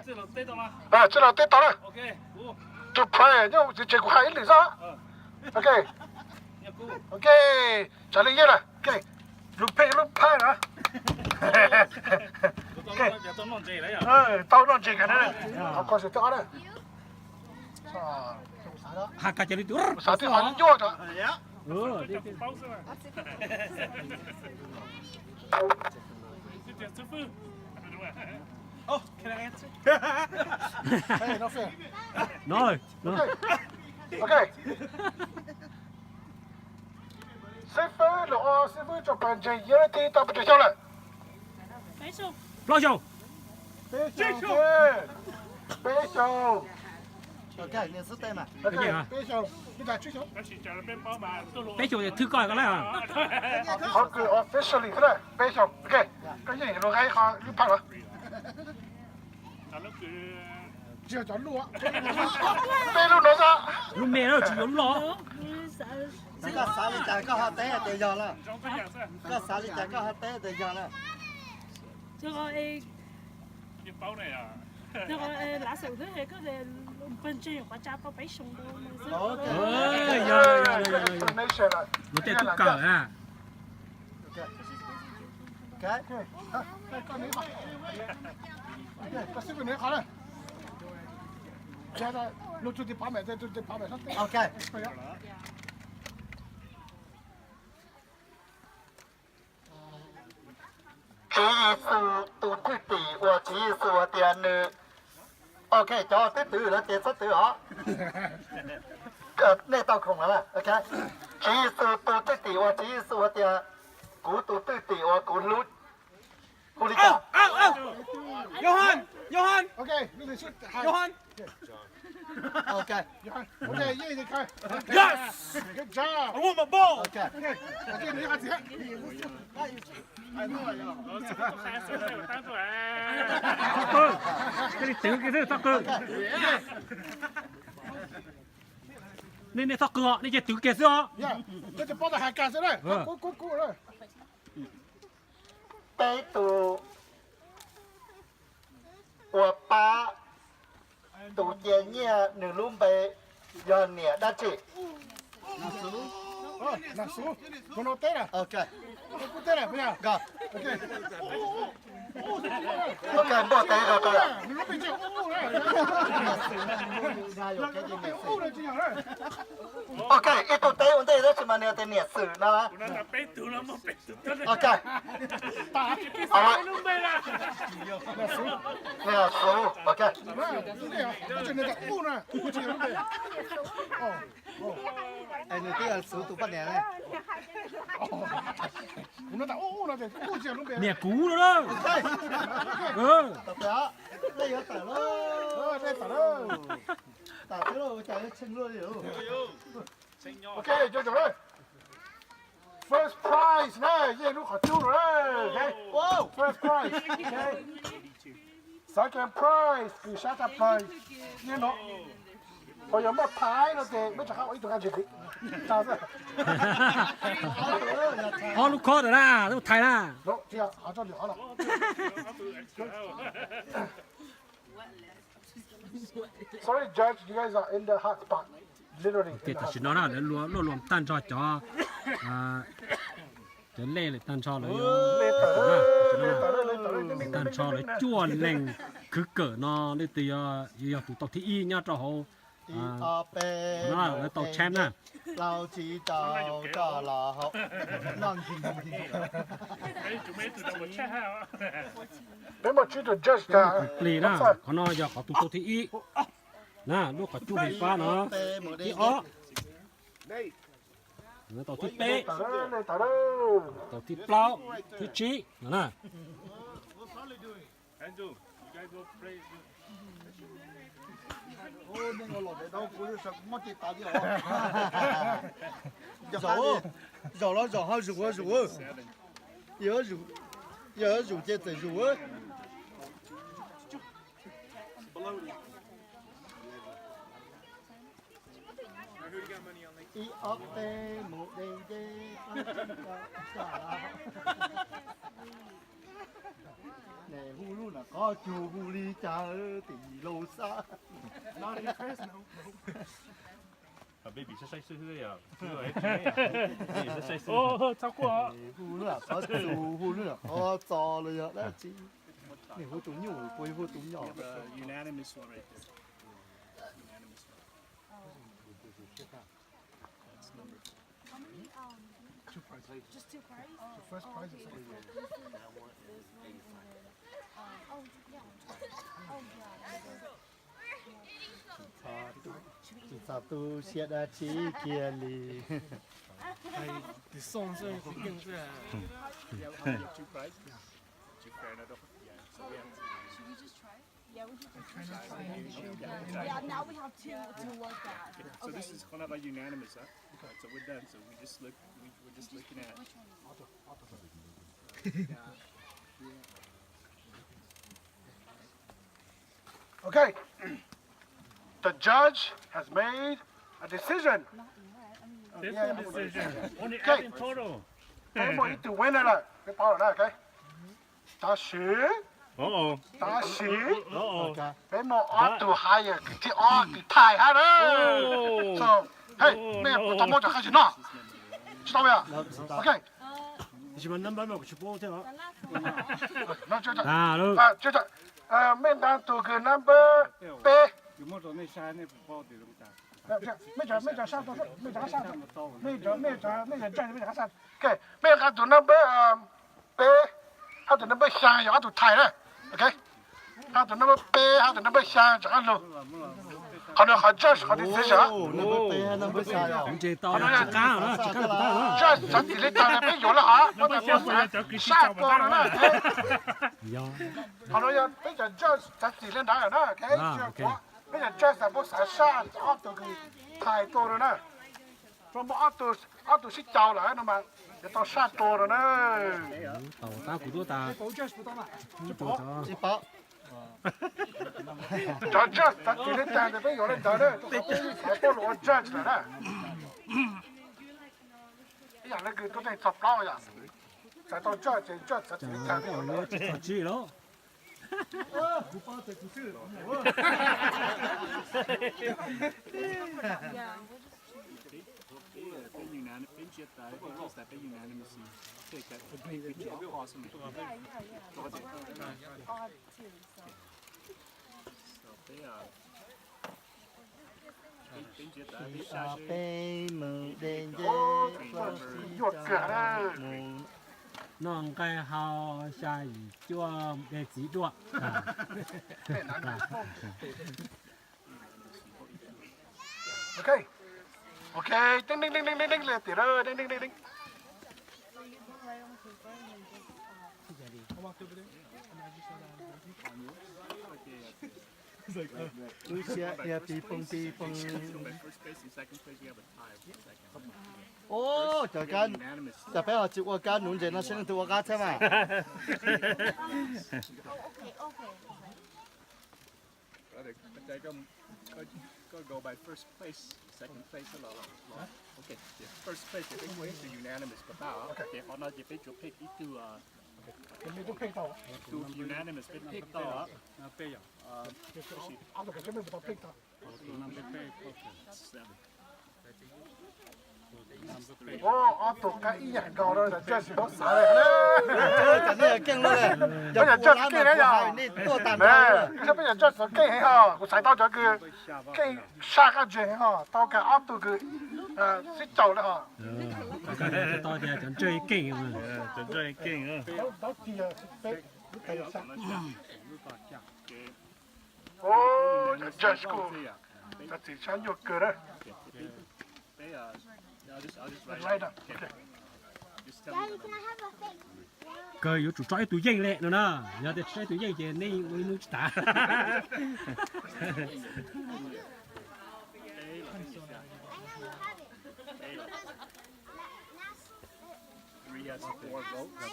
Tsis los teb tau na. Tus phem nyob tsev kuv hais ib lwm xwb. Ok, ok, tsam li yeej lawm. Ok, lub phem lub phem na. Tau noj ntses kiag na. Qhov ko xwm teb ob na. Xav twb qhov nyuaj rau. Ok, xib fwb los, xib fwb tso pas ntses yog thi tau pes tsawg xyoo lawm? Plaub xyoo. Peb xyoo. Peb xyoo. Peb xyoo. Peb xyoo thwj koj ko lawm. Qhov kws officially xwb na, peb xyoo. Ok, koj yeej yuav nqa ib qho lub phaj los. Tsis yog cov lub, peb lub no xwb. Lub me na, tsis yog lub los. Koj xav li cas koj ho teb tias yog lawm. Koj xav li cas koj ho teb tias yog lawm. Luag tej tub kawm na. Tswv Yexus tus thwj tim uas Tswv Yexus hais tias nws, ok, cov twb twv lawv ces txhob twv os. Nej tau khoom lawm. Tswv Yexus tus thwj tim uas Tswv Yexus hais tias kuv tus thwj tim uas kuv hlub, hu li cas? Yohan, Yohan, Yohan. Ok. Yes. Good job. I want my ball. Ok. Txhob qw, cia li twv kiag xwb, txhob qw. Nej, nej txhob qw os, nej cia twv kiag xwb os. Peb tus uas pab tus cia nyiaj nws lub npe yog niam dab tsi? Ok, npuaj teb rau. Ok, ib tug teb ua ntej tab sis mas nws tias niam xwm no. Ok. Niam xwm, ok. Nws twb yog xwm tus poj niam ne. Niam kuv no na. Ok, first prize na, yeej lub qhov cub no. First prize. Second prize, kws sab tag plaws, yeej no. Ho yog muaj thaiv no ces muab rov qab ua ib tug nqaj ntses tid. Ob lub khob ntawd na, lub thaiv na. Sorry, judge, you guys are in the hot spot. Literally. Ces tam sim no na lawv luaj luaj tag nrho cov, cov lej lawm tag nrho lawv, tag nrho lawv cuaj leeg khwv kawm no leej twg yog, yog tus tau thib ib nyob rau hauv, lawv tau champ na. Peb muaj tsib tus judge. Peb tus plig na, qhov no yog qhov tus tau thib ib na, lub qhov cub hli pab no, thib ob, tau thib peb, tau thib plaub, thib tsib no na. Zaum los zaum ho zus zus, yog zus ces txawm zus. Ib ob peb mus de de. Hu lub no qhov cug hu li cas tim laus xab. Baby saib saib xwb xwb yom. Hu lub no qhov cug hu lub no qhov txos los yog dab tsi. Nws hu tus nyuj, puas hu tus nyuj? Unanimous one right there. Unanimous one. That's number four. How many? Um, two prizes. Just two prizes? The first prize and second prize. This one, this one, and then, um, oh, yeah. Oh, yeah. Tsis txog tu siab dab tsi kiag li. Hais tis xoo xwb, tis yeej xwb. Yeah, we have two prizes. Two fair, another, yeah, so we have to. Should we just try? Yeah, we should just try. Yeah, now we have two to work at. Okay, so this is kind of a unanimous, huh? Okay, so we're done. So we just look, we, we're just looking at. Okay. The judge has made a decision. This one decision. Only adding total. Peb muaj ib tug winner lawm, peb paub lawm na, okay. Tab sis, tab sis, peb muaj ob tug higher, kwv thib ob, kwv thaiv hab na. So, hey, mej puas tau muab cov qab zim no? Tsis tau yom? Okay. Mej nqa tus kws number peb. Mej nqa tus number peb hab tus number xyaa yog ob tug thaiv na. Okay, hab tus number peb hab tus number xyaa rov qab lug. Qhov no qhov judge qhov decision. Qhov no yog judge txav txim li cas peb yuav lawm hov, peb saj tua no na. Qhov no yog peb cov judge txav txim li ntawd na. Peb cov judge puab xav saj ob tug kws thaiv tua no na. Puab muaj ob tug sib caum lawm no mas yuav tau saj tua no na. Tau tas kuv tuaj tas. Cov judge txav txim li cas ces peb yuav li ntawd na. Peb xav tuaj lug ua judge lawm na. Ib yam li kws tuaj tej txog plaub yom, txav tau judge ces judge txav txim li cas peb yuav lawm. Peb mus de ncej, noj nqaij hau xya yim cuaj de txiv duaj. Ok, ok, teeb teeb teeb teeb li tias teeb teeb teeb teeb. Lub siab dhia pis poog pis poog. Ub, cov kab, cas peb ho tsis ua kab nuv ntses no seb leej twg ua qab txhab mas. Koj go by first place, second place los, ok, first place ces peb muaj ib tug unanimous pab tau, ces qhov no ces peb tsuas pick ib tug, tus unanimous peb pick tau. Ua ob tug qab ib yam nkaus no, judge paub xav li. Peb yog judge keej na yog, peb yog judge keej heev ho, kuv xaiv tau cov kws keej saj kab ntses heev ho, tau kag ob tug kws sib caum li ho. Cov judge keej. Ub, cov judge kuj txav txim tshaj nyuaj kawg na. Kawg yuav tsum tso ib tug yeej li no na, yog tias tsis tso ib tug yeej ces nej ua ib hnub tsis tas. Three has four votes.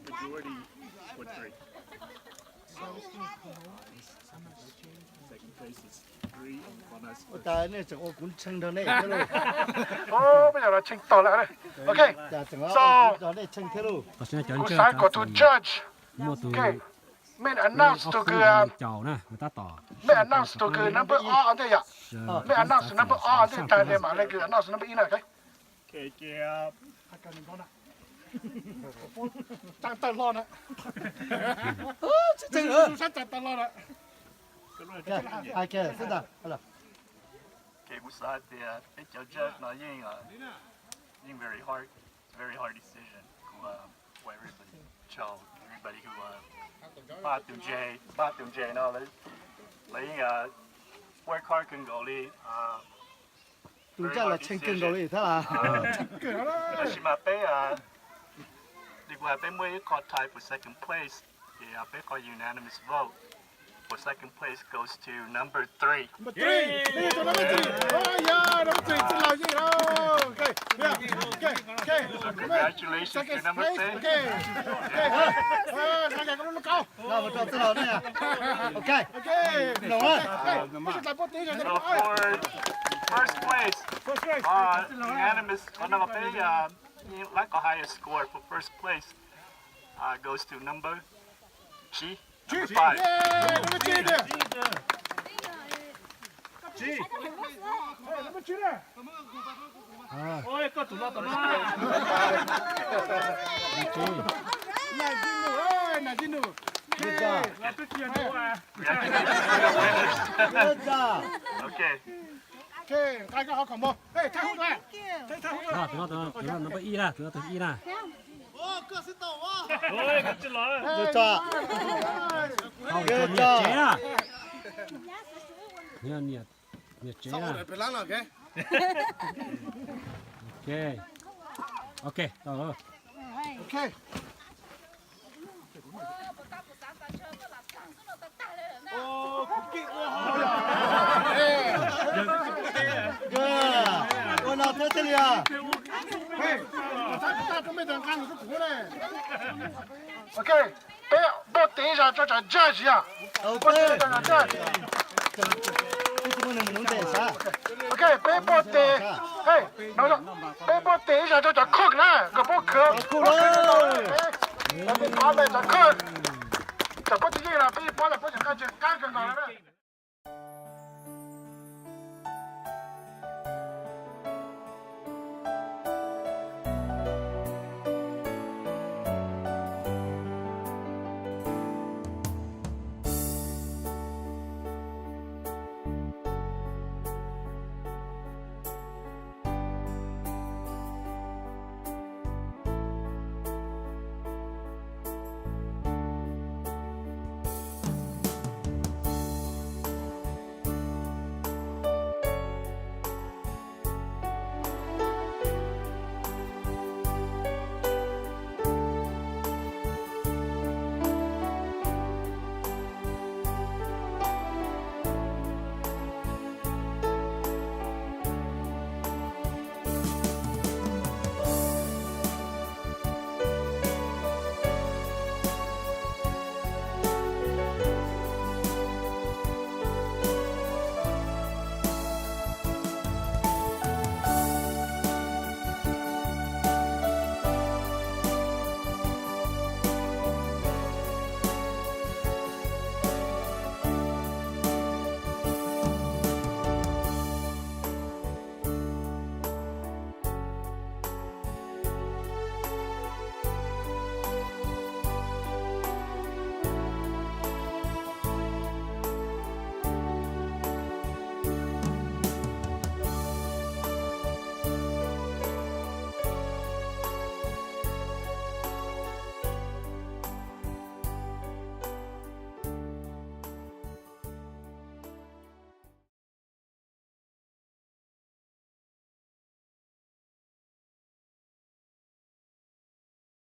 Majority with three. Second place is Ua cas nej tseem ua kuv tshee nrog nej thiab lauj? Peb yog los tshee tag lawm. Ok, so kuv xav kom tus judge, mej announce tus kws, mej announce tus kws number ob ntej yom. Mej announce tus number ob ntej tag li mam le kws announce number ib na. Tseem tawm hlo na. Tseem tawm hlo na. Ok, kuv xav tias peb cov judge no yeej, yeej very hard, very hard decision. Kuv, uh, for everybody, cho everybody who, uh, npaj tus ntses, npaj tus ntses no lawv, lawv yeej, uh, work hard kawg nkaus li. Tus ntses los tshee kawg nkaus li thiab las. Tab sis mas peb, uh, li kuv hais peb muaj ib qho tie for second place, ces, uh, peb qho unanimous vote for second place goes to number three. Number three. Txwj Laug yeej. Congratulations to number three. Los mus rau Txwj Laug ne. Ok. So for first place, uh, unanimous, qhov no peb, uh, lab kom highest score for first place, uh, goes to number G. Number five. Good job. Good job. Ok. Tus no, tus no, tus no, tus no, tus ib na. Good job. Good job. Niam tsev na. Ok. Ok, tau lawm. Ok. Ua no thiab thiaj li os. Ok, peb npaj tes ib zaug rau cov judge yom. Npaj tes ib zaug rau cov judge. Ok, peb npaj tes, peb npaj tes ib zaug rau cov cook na, kom puab khwv, puab khwv, cov cook, cov puab tsis yeej los peb pab los puab tseem